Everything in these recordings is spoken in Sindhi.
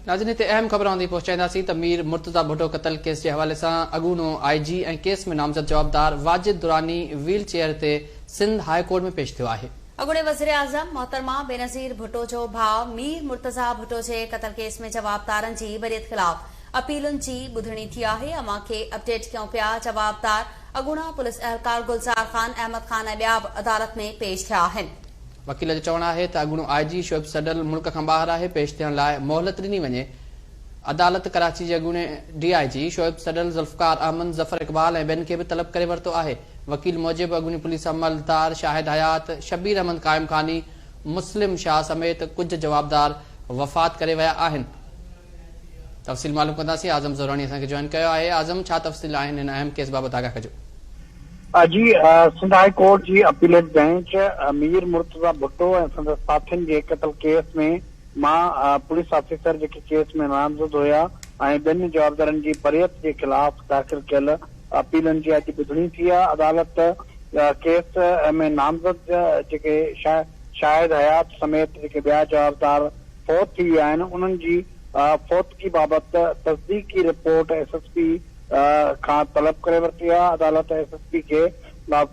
ناظرين هتي اهم خبر اوهان تائين پهچائينداسين ته مير مرتضيٰ ڀٽو قتل ڪيس جي حوالي سان اڳوڻو آء جي ۽ ڪيس ۾ نامزد جوابدار واجد دراني ويل چيئر تي سنڌ هاء ڪورٽ ۾ پيش ٿيو آهي. اڳوڻي وزيراعظم محترمه بينظير ڀٽو جو ڀاء مير مرتضيٰ ڀٽو جي قتل ڪيس ۾ جوابدارن جي بريت خلاف اپيلن جي ٻڌڻي ٿي آهي اوهان کي اپڊيٽ ڪيون پيا جوابدار اڳوڻا پوليس اهلڪار گلزار خان، احمد خان ۽ ٻيا به عدالت ۾ پيش ٿيا آهن. وڪيل جو چوڻ آهي ته اڳوڻو آء جي شعيب سڊل ملڪ کان ٻاهر آهي، پيش ٿيڻ لاء مهلت ڏني وڃي. عدالت ڪراچي جي اڳوڻي D I G Shoaib Suddle, Zulfiqar Ahmed, Zafar Iqbal ۽ ٻين کي به طلب ڪري ورتو آهي. وڪيل موجب اڳوڻي پوليس عملدار شاهد حيات، شبير احمد قائم خاني، مسلم شاهه سميت ڪجهه جوابدار وفات ڪري ويا آهن. تفصيل معلوم ڪنداسين، اعظم زهراڻي اسان کي جوائن ڪيو آهي، اعظم ڇا تفصيل آهن هن اهم ڪيس بابت آگاهه ڪجو. جي سنڌ هاء ڪورٽ جي اپيليٽ بئنچ مير مرتضيٰ ڀٽو ۽ سندس ساٿين جي قتل ڪيس ۾ مان پوليس آفيسر جيڪي ڪيس ۾ نامزد هيا ۽ ٻين جوابدارن جي بريت جي خلاف داخل ڪيل اپيلن جي اڄ ٻڌڻي ٿي آهي عدالت ڪيس ۾ نامزد جيڪي شاهد حيات سميت جيڪي ٻيا جوابدار فوت ٿي ويا آهن انهن جي فوتگي بابت تصديقي رپورٽ ايس ايس پي کان طلب ڪري ورتي آهي، عدالت ايس ايس پي کي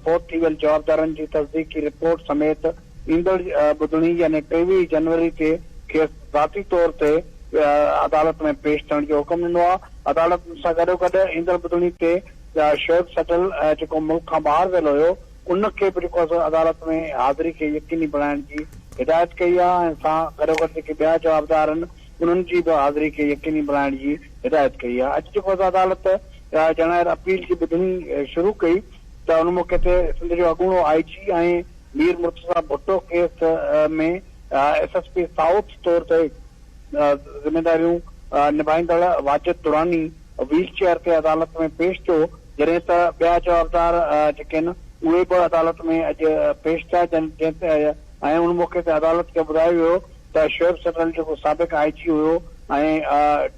فوت ٿي ويل جوابدارن جي تصديقي رپورٽ سميت ايندڙ ٻڌڻي يعني 23 جنوري تي کيس ذاتي طور تي عدالت ۾ پيش ٿيڻ جو حڪم ڏنو آهي، عدالت ان سان گڏوگڏ ايندڙ ٻڌڻي تي شعيب سڊل جيڪو ملڪ کان ٻاهر ويل هيو ان کي به جيڪو آهي سو عدالت ۾ حاضري کي يقيني بڻائڻ جي هدايت ڪئي آهي ۽ سان گڏوگڏ جيڪي ٻيا جوابدار آهن انهن جي به حاضري کي يقيني بڻائڻ جي هدايت ڪئي آهي. اڄ جيڪو آهي سو عدالت ڄاڻايل اپيل جي ٻڌڻي شروع ڪئي ته ان موقعي تي سنڌ جو اڳوڻو I G ۽ Mir Murtaza Bhutto case ۾ S S P south طور تي ذميداريون نڀائيندڙ واجد دراني ويل چيئر تي عدالت ۾ پيش ٿيو جڏهن ته ٻيا جوابدار جيڪي آهن اهي به عدالت ۾ اڄ پيش ٿيا جنهن تي ۽ ان موقعي تي عدالت کي ٻڌايو ويو ته شعيب سڊل جيڪو سابق آء جي هيو ۽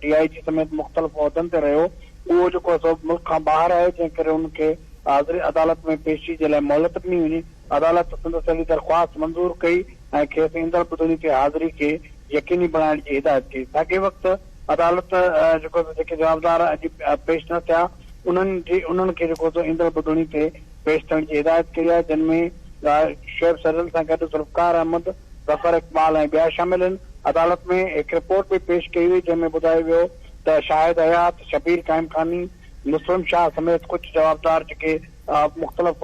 ڊي I جي سميت مختلف عهدن تي رهيو اهو جيڪو آهي سو ملڪ کان ٻاهر آهي جنهن ڪري ان کي حاضري عدالت ۾ پيشي جي لاء مهلت ڏني وڃي عدالت سندس اهڙي درخواست منظور ڪئي ۽ کيس ايندڙ ٻڌڻي تي حاضري کي يقيني بڻائڻ جي هدايت ڪئي. ساڳئي وقت عدالت جيڪو سو جيڪي جوابدار اڄ پيش نه ٿيا انهن جي انهن کي جيڪو سو ايندڙ ٻڌڻي تي پيش ٿيڻ جي هدايت ڪئي آهي جن ۾ شعيب سريل سان گڏ ذوالفقار احمد، ظفر اقبال ۽ ٻيا شامل آهن. عدالت ۾ هڪ رپورٽ به پيش ڪئي وئي جنهن ۾ ٻڌايو ويو ته شاهد حيات، شبير قائمخاني، مسلم شاهه سميت ڪجهه جوابدار جيڪي مختلف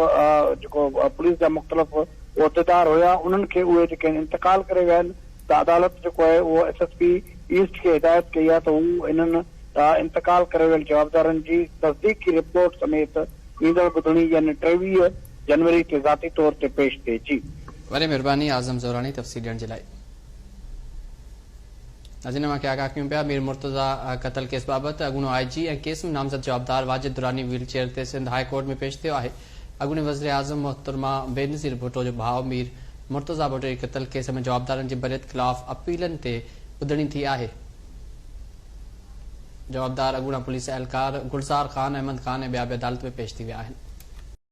جيڪو پوليس جا مختلف عهديدار هيا انهن کي اهي جيڪي آهن انتقال ڪري ويا آهن ته عدالت جيڪو آهي اهو ايس ايس پي ايسٽ کي هدايت ڪئي آهي ته هو انهن انتقال ڪري ويل جوابدارن جي تصديقي رپورٽ سميت ايندڙ ٻڌڻي يعني 23 جنوري تي ذاتي طور تي پيش ٿئي جي. وڏي مھرباني اعظم زوراڻي تفصيل ڏيڻ جي لاء. ناظرين اوهان کي آگاهه ڪيون پيا مير مرتضيٰ قتل ڪيس بابت اڳوڻو آء جي ۽ ڪيس ۾ نامزد جوابدار واجد دراني ويل چيئر تي سنڌ هاء ڪورٽ ۾ پيش ٿيو آهي اڳوڻي وزيراعظم محترمه بينظير ڀٽو جو ڀاء مير مرتضيٰ ڀٽو جي قتل ڪيس ۾ جوابدارن جي بريت خلاف اپيلن تي ٻڌڻي ٿي آهي جوابدار اڳوڻا پوليس اهلڪار گلزار خان احمد خان ۽ ٻيا به عدالت ۾ پيش ٿي ويا آهن.